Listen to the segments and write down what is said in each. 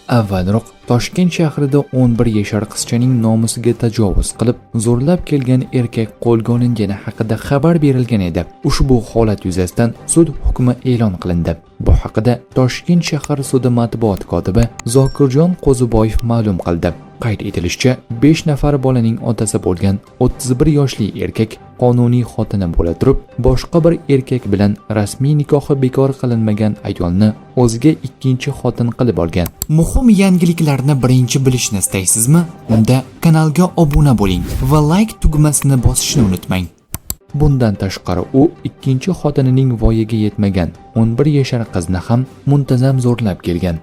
Avvalroq Toshkent shahrida 11 yashar qizchaning nomusiga tajovuz qilib, zo'rlab kelgan erkak qo'lga olingani haqida xabar berilgan edi. Ushbu holat yuzasidan sud hukmi e'lon qilindi. Bu haqida Toshkent shahar sudi matbuot kotibi Zokirjon Qo'ziboyev ma'lum qildi. Qayd etilishicha, 5 nafar bolaning otasi bo'lgan 31 yoshli erkak qonuniy xotini bo'la turib, boshqa bir erkak bilan rasmiy nikohi bekor qilinmagan ayolni o'ziga ikkinchi xotin qilib olgan. Muhim yangiliklarni birinchi bilishni istaysizmi? Unda kanalga obuna bo'ling va like tugmasini bosishni unutmang. Bundan tashqari, u ikkinchi xotinining voyaga yetmagan 11 yashar qizni ham muntazam zo'rlab kelgan.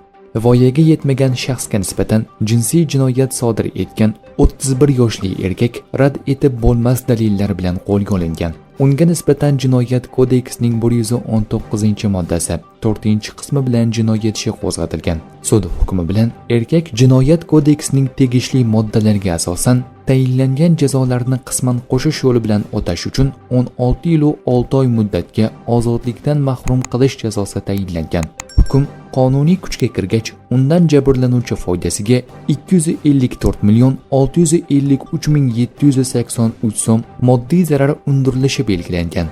Voyaga yetmagan shaxsga nisbatan jinsiy jinoyat sodir etgan 31 yoshli erkak rad etib bo'lmas dalillar bilan qo'lga olingan. Unga nisbatan Jinoyat kodeksining 119-moddasi 4-qismi bilan jinoyat ishi qo'zg'atilgan. Sud hukmi bilan erkak Jinoyat kodeksining tegishli moddalariga asosan tayinlangan jazolarni qisman qo'shish yo'li bilan o'tash uchun 16 yil 6 oy muddatga ozodlikdan mahrum qilish jazosi tayinlangan. Hukm qonuniy kuchga kirgach, undan jabrlanuvchi foydasiga 254 million 653 ming 783 so'm moddiy zarar undirilishi belgilangan.